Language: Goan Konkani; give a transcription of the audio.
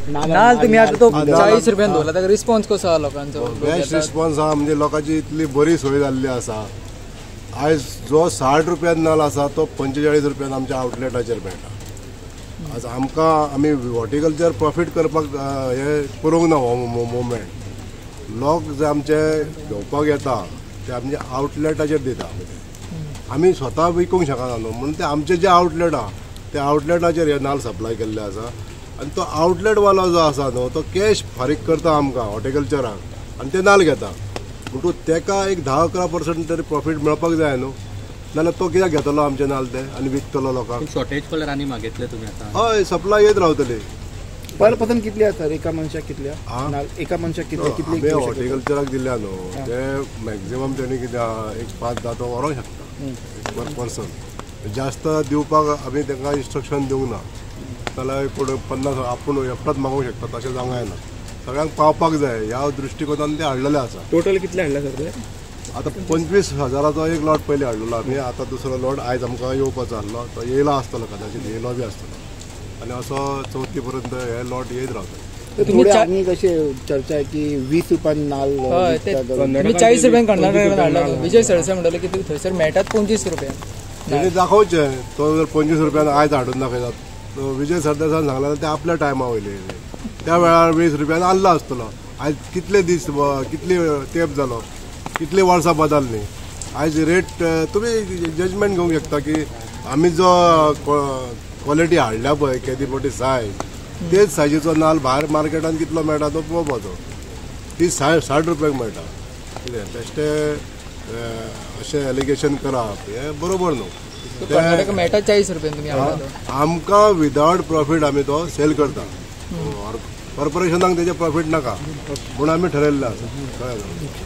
नाल तुम्ही आता तो 40 रुपयान दवरला, ताका रिस्पॉन्स कसो आहा लोकांचो? बेस्ट रिस्पॉन्स आहा, म्हणजे लोकांची इतली बरी सोय जाल्ली आसा. आयज जो 60 रुपयान नाल आसा तो 45 रुपयान आमच्या आउटलेटाचेर मेळटा. आज आमकां आमी हॉर्टिकल्चर प्रॉफीट करपाक हें करूंक ना हो मुवमेंट. लोक जे आमचे घेवपाक येता ते आमच्या आउटलेटाचेर दिता, आमी स्वता विकूंक शकना न्हू, म्हणून ते आमचे जे आउटलेट आहा त्या आउटलेटाचेर हे नाल सप्लाय केल्ले आसा. आनी तो आउटलेटवालो जो आसा न्हू तो कॅश फारीक करता आमकां हॉर्टिकल्चराक आनी ते नाल घेता. म्हणटूच तेका एक 10-11% तरी प्रॉफीट मेळपाक जाय न्हू, नाल्यार तो कित्याक घेतलो आमचे नाल ते आनी विकतलो लोकांक. शॉर्टेज पडल्यार आनी मागयतले तुमी आतां? हय, सप्लाय येत रावतली. पर पर्सन कितले आसा एका मनशाक कितले? एका मनशाक कितले? आमी हॉर्टिकल्चराक दिल्या न्हू ते मॅक्झिमम तेणी कितें एक 5-10 तो व्हरूंक शकता पर पर्सन. जास्त दिवपाक आमी तांकां इन्स्ट्रक्शन दिवंक ना, जाल्यार कोण 50 आपूण एकटाच मागूंक शकता तशें जावंक जायना. सगळ्यांक पावपाक जाय ह्या दृश्टिकोनान ते हाडलेले आसा. टोटल कितले हाडला सर ते? आतां 25,000चो एक लॉट पयलीं हाडलेलो आमी, आतां दुसरो लॉट आयज आमकां येवपाचो आहलो, तो येयला आसतलो, कदाचित येयलो बी आसतलो. आनी असो चवथी पर्यंत हे लॉट येयत रावतले. आनी कशें चर्चा आहे की 20 रुपयान नाल, 40 रुपयान कर्नाटकान हाडला. विजय सरदेसाय म्हणटले की थंयसर मेळटात 25 रुपया. तेणी दाखोवचें, तो जर 25 रुपयान आयज हाडून दाखयतात, तो विजय सरदेसायान सांगला ते आपल्या टायमा वयले त्या वेळार 20 रुपयान आहलो आसतलो. आयज कितले दीस कितले तेंप जालो, कितली वर्सां बदलली, आयज रेट तुमी जजमेंट घेवंक शकता की आमी जो क्वॉलिटी हाडल्या पळय केदी मोठी सायज, तेच सायजीचो नाल भायर मार्केटान कितलो मेळटा तो पळोवपाचो. ती 60 रुपयाक मेळटा. कितें बेश्टें अशें एलिगेशन करप हें बरोबर न्हू. मेळटा 40 रुपयान तुमी आमकां विदावट प्रॉफीट आमी तो सेल करता. कॉर्पोरेशनाक तेजें प्रॉफीट नाका म्हूण आमी ठरयल्लें आसा. कळ्ळें?